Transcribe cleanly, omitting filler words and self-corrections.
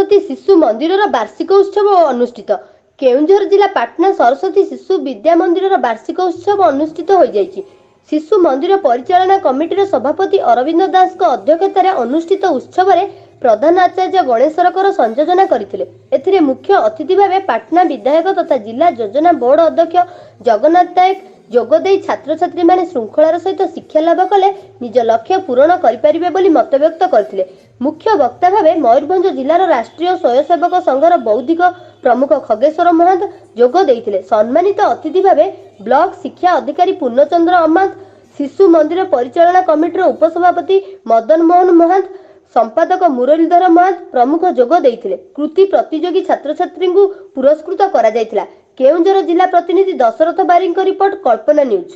ସରସ୍ୱତୀ ଶିଶୁ ମନ୍ଦିରର ବାର୍ଷିକ ଉତ୍ସବ ଅନୁଷ୍ଠିତ। କେଉଁଝର ଜିଲ୍ଲା ପାଟଣା ସରସ୍ୱତୀ ଶିଶୁ ବିଦ୍ୟା ମନ୍ଦିରର ବାର୍ଷିକ ଉତ୍ସବ ଅନୁଷ୍ଠିତ ହୋଇଯାଇଛି। ଶିଶୁ ମନ୍ଦିର ପରିଚାଳନା କମିଟିର ସଭାପତି ଅରବିନ୍ଦ ଦାସଙ୍କ ଅଧ୍ୟକ୍ଷତାରେ ଅନୁଷ୍ଠିତ ଉତ୍ସବରେ ପ୍ରଧାନ ଆଚାର୍ଯ୍ୟ ଗଣେଶ୍ୱର କର ସଂଯୋଜନା କରିଥିଲେ। ଏଥିରେ ମୁଖ୍ୟ ଅତିଥି ଭାବେ ପାଟଣା ବିଧାୟକ ତଥା ଜିଲ୍ଲା ଯୋଜନା ବୋର୍ଡ ଅଧ୍ୟକ୍ଷ ଜଗନ୍ନାଥ ନାୟକ ଯୋଗଦେଇ ଛାତ୍ରଛାତ୍ରୀମାନେ ଶୃଙ୍ଖଳାର ସହିତ ଶିକ୍ଷା ଲାଭ କଲେ ନିଜ ଲକ୍ଷ୍ୟ ପୂରଣ କରିପାରିବେ ବୋଲି ମତବ୍ୟକ୍ତ କରିଥିଲେ। ମୁଖ୍ୟ ବକ୍ତା ଭାବେ ମୟୂରଭଞ୍ଜ ଜିଲ୍ଲାର ରାଷ୍ଟ୍ରୀୟ ସ୍ୱୟଂସେବକ ସଂଘର ବୌଦ୍ଧିକ ପ୍ରମୁଖ ଖଗେଶ୍ୱର ମହାନ୍ତ ଯୋଗ ଦେଇଥିଲେ। ସମ୍ମାନିତ ଅତିଥି ଭାବେ ବ୍ଲକ ଶିକ୍ଷା ଅଧିକାରୀ ପୂର୍ଣ୍ଣଚନ୍ଦ୍ର ଅମାନ୍ତ, ଶିଶୁ ମନ୍ଦିର ପରିଚାଳନା କମିଟିର ଉପସଭାପତି ମଦନ ମୋହନ ମହାନ୍ତ, ସମ୍ପାଦକ ମୁରଲୀଧର ମହାନ୍ତ ପ୍ରମୁଖ ଯୋଗ ଦେଇଥିଲେ। କୃତି ପ୍ରତିଯୋଗୀ ଛାତ୍ରଛାତ୍ରୀଙ୍କୁ ପୁରସ୍କୃତ କରାଯାଇଥିଲା। କେଉଁଝର ଜିଲ୍ଲା ପ୍ରତିନିଧି ଦଶରଥ ବାରିଙ୍କ ରିପୋର୍ଟ, କଳ୍ପନା ନ୍ୟୁଜ୍।